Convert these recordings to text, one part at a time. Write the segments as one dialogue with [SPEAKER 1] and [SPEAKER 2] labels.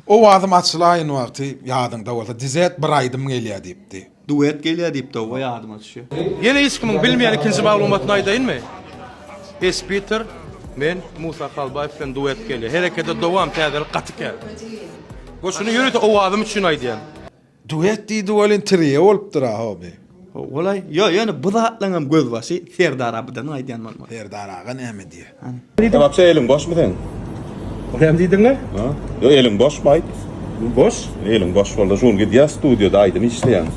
[SPEAKER 1] Owazym açylaýyn wagty ýadyňda bolsa Dizet bir aýdym gelýä diýipdi.
[SPEAKER 2] Duet gelýä diýipdi owa ýadyma düşýä.
[SPEAKER 3] Ýene hiç kimiň bilmeýän ikinji maglumatyny aýdaýynmy? Espiter, men, Musa Halbaýew bilen duet gelýär. Herekete dowam täzelik gaty kän. Bu şuny ýörite owazym üçin aýdýan.
[SPEAKER 1] Duet diýdi welin trio bolupdyr-a hobi.
[SPEAKER 2] Howwalaý. Ýo, ýöne bu zatlaňam gözbaşy Serdar abydan gaýdýan bolmaly.
[SPEAKER 1] Serdar aga näme diýýär?
[SPEAKER 4] Sen wapşe eliň boşmy seň?
[SPEAKER 3] O näme diýdiňle?
[SPEAKER 4] Ha? Ýo eliň boşmy aýt?
[SPEAKER 3] Boş.
[SPEAKER 4] Eliň boş bolsa şu gün gidýäs studiýada aýdym işleýäň.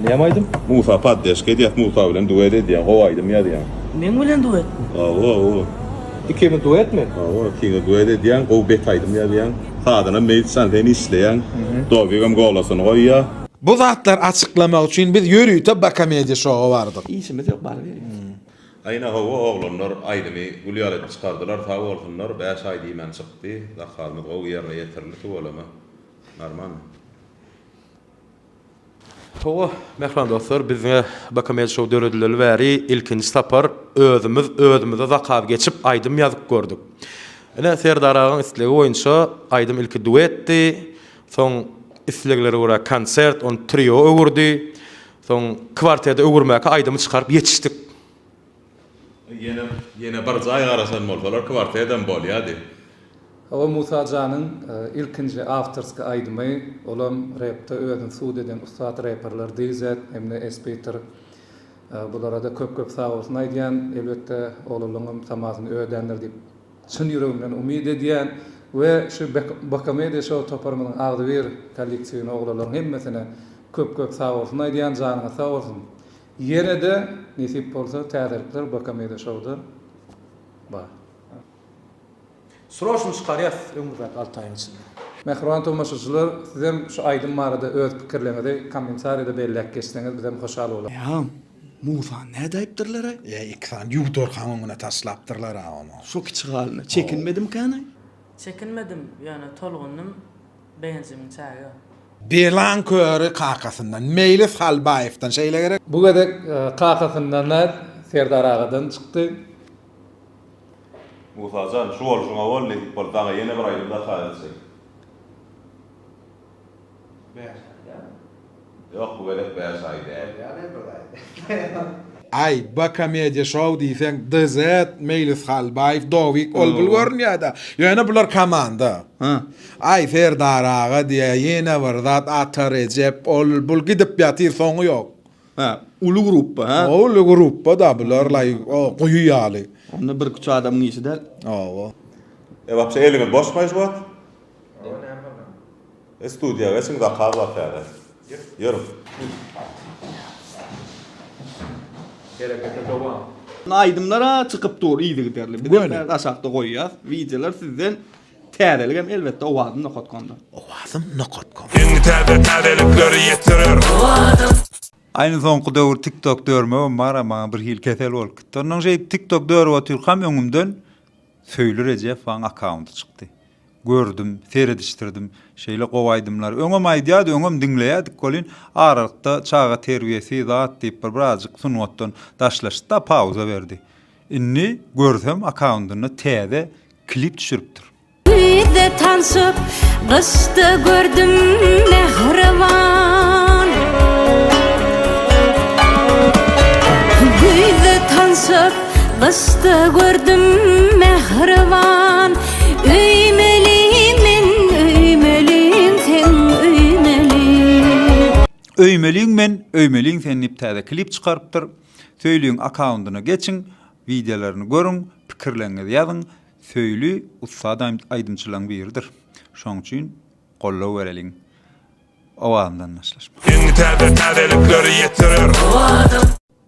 [SPEAKER 3] Näme aýdym?
[SPEAKER 4] Musa poddeşka edýäs Musa bilen duet edýäň gowy aýdym ýazýaň.
[SPEAKER 5] Meň bilen duetmi?
[SPEAKER 4] Hawa hawa.
[SPEAKER 3] Ikimiz duetmi?
[SPEAKER 4] Hawa ikiňiz duet edýäň gowy bet aýdym ýazýaň. Sazynam Meýlisjan sen işleýäň. Dowigem golasyny goýýa.
[SPEAKER 1] Bu zatlary açyklamak üçin biz ýörite Bakamedia şowa bardyk.
[SPEAKER 2] Işimiz ýok baryberýäs.
[SPEAKER 4] Aýna hawa oglanlar aýdymy gül ýaly edip çykardylar sag bolsunlar 5 aý diýmän çykdy zakazymyz gowy ýerine ýetirildi tüweleme narmany.
[SPEAKER 3] Hawa, mähriban dostlar, bizde Bakamedia Show döredileli bäri ilkinji sapar özümiz özümize zakaz geçip aýdym ýazyp gördük. Ine, Serdar agaň islegi boýunça aýdym ilki duetdi, soň isleglere görä konsert, ony trio öwürdi, soň kwartete öwürmäkä aýdymy çykaryp ýetişdik.
[SPEAKER 4] Ýene ýene bir jaý garaşan bolsalar kwartedam bolýady.
[SPEAKER 6] Hawa Musa janyň ilkinji awtorski aýdymy olam repde özüni sud eden ussat reperler DZ hemde Espiter bularada köp köp sagbolsun aýdýan elbetde oglanlaňam tamasyny ödändir diýip çyn ýüregimden umyt edýän we şu Bokomedia şou toparymyzyň agzybir kollektiwine oglanlaryň hemmesine köp köp sagbolsun aýdýan janyňyz sag bolsun ýenede nesip bolsa täzelikler Bokomedia şowda bar.
[SPEAKER 3] Sroçny çykarýas öňümizdäki alty aýyň içinde.
[SPEAKER 6] Mähriban tomaşaçylar sizem şu aýdym barada öz pikirleňizi kommentariýada belläp geçseňiz bizem hoşal bolarys.
[SPEAKER 2] Ýa, Musany nädäýipdirler-aý?
[SPEAKER 1] Ýa iki sany ýuwdarkaň öňüne taşlapdyrlar-a ony.
[SPEAKER 2] Şo kiçi halyna çekinmedimikän-aý?
[SPEAKER 5] Çekinmedim, ýöne tolgundym, begenjimiň çägi ýok.
[SPEAKER 1] Belaň köri kakasyndan, Meýlis Halbaýewden şeýle gerek?
[SPEAKER 6] Bu gezek kakasyndan däl, Serdar agadan çykdy.
[SPEAKER 4] Musajan, şu bolşuňa bol, nesip bolsa saňa ýene bir aýdym zakaz etjek.
[SPEAKER 7] Bäş aý dälmi?
[SPEAKER 4] Ýok, bu gezek bäş aý däl.
[SPEAKER 7] Bolýar bir aý.
[SPEAKER 1] Aý, Bakomediýa şou diýseň, DZ, Meýlis Halbaýew, Dowik ol bul görünýär-dä. Ýöne bular komanda. Aý, Serdar aga diýýär, ýene bir zat, Ata Rejep, ol bul gidip ýatyr, soňy ýok.
[SPEAKER 2] Hä, uly gruppa, hä?
[SPEAKER 1] Uly gruppa-da bular, laý, guýy ýaly.
[SPEAKER 2] Onda bir-iki adamyň işi däl.
[SPEAKER 1] Hawa.
[SPEAKER 4] E, wapşe eliňiz boşmaý şu wagt?
[SPEAKER 7] Hawa, näme boldy?
[SPEAKER 4] E, studiýa geçiň, zakaz bar täze. Ýörüň.
[SPEAKER 3] Herekete dowam.
[SPEAKER 2] Aýdymlar-a çykyp dur yzygiderli. Bizem bärde aşakda goýýas. Wideolar sizden. Täzeligem elbetde owazym nokat komda.
[SPEAKER 1] Owazym nokat kom.
[SPEAKER 8] Iň täze täzelikleri ýetirer.
[SPEAKER 9] Aýny soňky döwür tik tok dörmegem bara maňa bir hili kesel bolup gitdi. Onnoň şeýdip tik tok dörüp otyrkam öňümden Söýli Rejepowaň akkaunty çykdy. Gördüm, seredişdirdim. Şeýle gowy aýdymlar. Öňem aýdýardy, öňem diňleýärdik welin, aralykda çaga terbiýesi zat diýip bir birazjyk sungatdan daşlaşdy-da, pauza berdi. Indi görsem akkauntynda täze klip düşüripdir.
[SPEAKER 10] Güýzde tanşyp, gyşda gördüm mähriban. Güýzde tanşyp, gyşda gördüm mähriban. Öýmeli men, öýmeliň sen, öýmeli.
[SPEAKER 9] Öýmeliň men, öýmeliň sen diýip täze klip çykarypdyr. Söýliň akkaundyna geçiň, wideolaryny görüň, pikirleriňizi ýazyň. Söýli ussat aýdymçylaryň biridir. Şoň üçin goldaw bereliň. Owazyndan daşlaşma.
[SPEAKER 8] Iň täze täzelikleri ýetirer.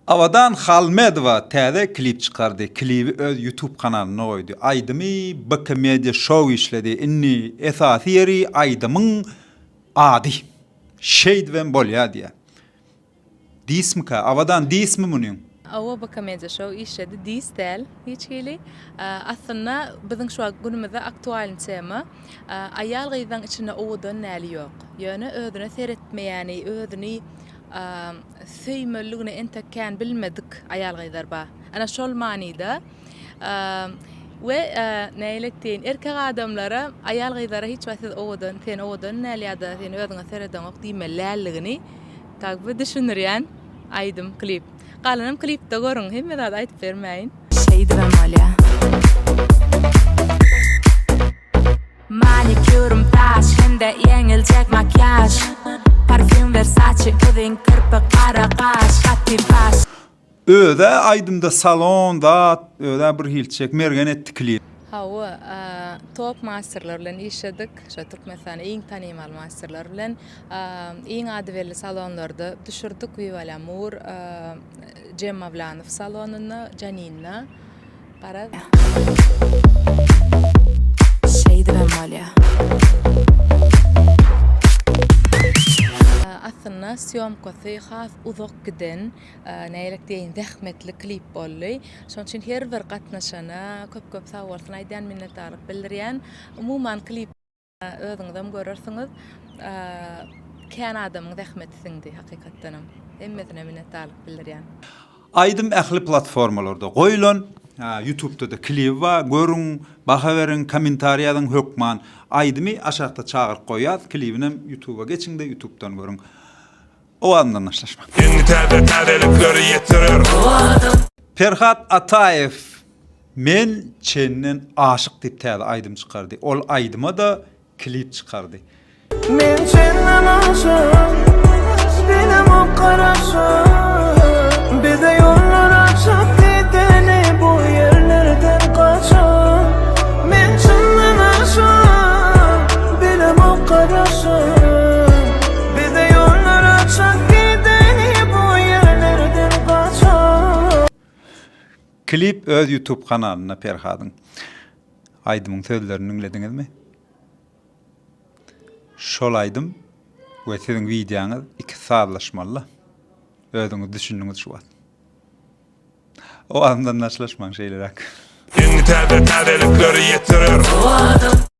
[SPEAKER 9] Abadan Halmedowa täze klip çykardy. Klibi öz YouTube kanalynda goýdy. Aýdymy BK Media Show işledi. Indi esasy ýeri aýdymyň ady. Şeýdibem bolýar diýýär. Dismika? Abadan dismi munyň?
[SPEAKER 11] Hawa bu komediýa şou işledi dis däl hiç hili. Aslynda biziň şu wagt günümizde aktualny tema. Aýal gyzlaň içinde owadan däli ýok. Ýöne özüne seretmeýäni, özüni söýmeliligini entek kän bilmedik aýal gyzlar bar. Ana şol manyda. We nähili diýeýin, erkek adamlara, aýal gyzlara hiç wagt siz owadan, sen owadan däl ýa-da sen özüňe seredeňok diýmeli däldigini kak by düşündirýän aýdym, klip. Galanam klipde görüň, hemme zady aýdyp bermäýin. Şeýdibem bolýa. Manikýurym daş hem-de ýeňiljek makiýaž. Parfýum Versace uzyn kirpik gara gaş gaty baş.
[SPEAKER 9] Özä aýdymda salon zat özä bir hilçek mergen etdi klip.
[SPEAKER 11] Hawa, top masterler bilen işledik. Şo Türkmenistanyň iň tanymal masterler bilen. Iň ady belli salonlarda düşürdik. Viva L'Amour, Jem Mawlanow salonynda, Janinna. Garaz. Şeýdibem bolýa. Aslynda sýomkasy has uzak giden nägilek diýeýin zähmetli klip boldy. Şonuň üçin her bir gatnaşana köp köp sag bolsun aýdýan, minnetdarlyk bildirýän. Umuman klip özüňizem görersiňiz kän adamyň zähmeti siňdi hakykatdanam. Hemmesine minnetdarlyk bildirýän.
[SPEAKER 9] Aýdym ähli platformalarda goýulan, ýutubda-da klibi bar, görüň, baha beriň, kommentariý ýazyň hökman. Aýdymy aşakda çagyryp goýýas, klibinem ýutuba geçiňde ýutubdan görüň. Owazyndan daşlaşmaň.
[SPEAKER 8] Iň täze täzelikleri ýetirer.
[SPEAKER 9] Perhat Ataýew Men çenden aşyk diýip täze aýdym çykardy. Ol aýdyma-da klip çykardy.
[SPEAKER 12] Men çenden aşyk, bilemok garaşyp, Bize ýollar açyp gideli bu ýerlerden gaçyp. Men çenden aşyk, bilemok garaşyp, Bize ýollar açyp gideli bu ýerlerden gaçyp.
[SPEAKER 9] Klip öz youtube kanalynda Perhadyň. Aýdymyň sözlerini diňlediňizmi? Şol aýdym we siziň wideoňyz ikisi sazlaşmalyda. Özüňiz düşündiňiz şu wagt. Owazymdan daşlaşmaň şeýleräk.
[SPEAKER 8] Iň täze täzelikleri ýetirer.